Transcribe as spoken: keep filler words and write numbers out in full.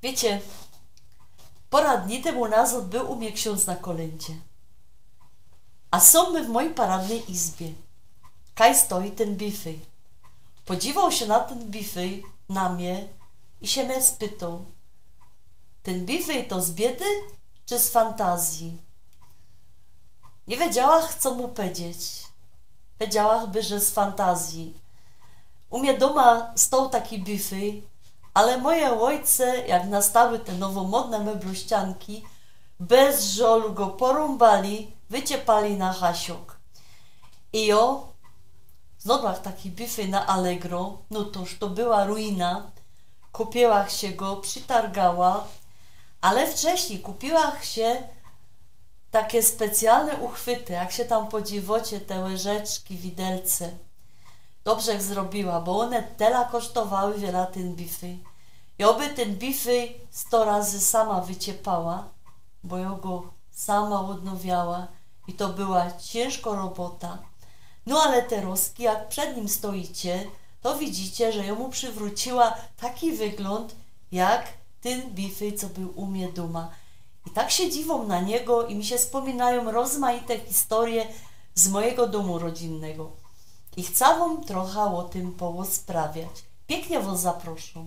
Wiycie, pora dni tymu nazŏd bōł u mie ksiōndz na kolyndzie. A sōm my w mojij paradnyj izbie. Kaj stoi tyn bifyj. Podziwoł sie na tyn bifyj, na mie i sie mie spytoł: „Tyn bifyj to z biedy czy z fantazyje?” Niy wiedziałach, co mu powiedzieć. Powiedziałach by, że z fantazyje. U mie dōma stoł taki bifyj, ale moje ôjce, jak nastały te nowomodne meblościanki, bez żolu go porōmbali, wyciepali na hasiok. I jo znodłach taki bifyj na Allegro, no toż to była ruina. Kupiłach sie go, przitargała, ale wcześnij kupiłach sie take specjalne uchwyty, jak sie tam podziwocie, te łyżeczki, widelce. Dobrze zrobiła, bo ône tela kosztowały wiela tyn bifyj. I jo by tyn bifyj sto razy sama wyciepała, bo jo go sama ôdnowiała i to była ciynżko robota. No ale terŏzki, jak przed nim stojicie, to widzicie, że jo mu przywrōciła taki wyglōnd, jak tyn bifyj, co bōł u mie dōma. I tak sie dziwōm na niego i mi sie spōminajōm rozmajte historyje z mojigo dōmu rodziynnego. I chcã wōm trocha ô tym porozprawiać. Piyknie wŏs zaprŏszōm.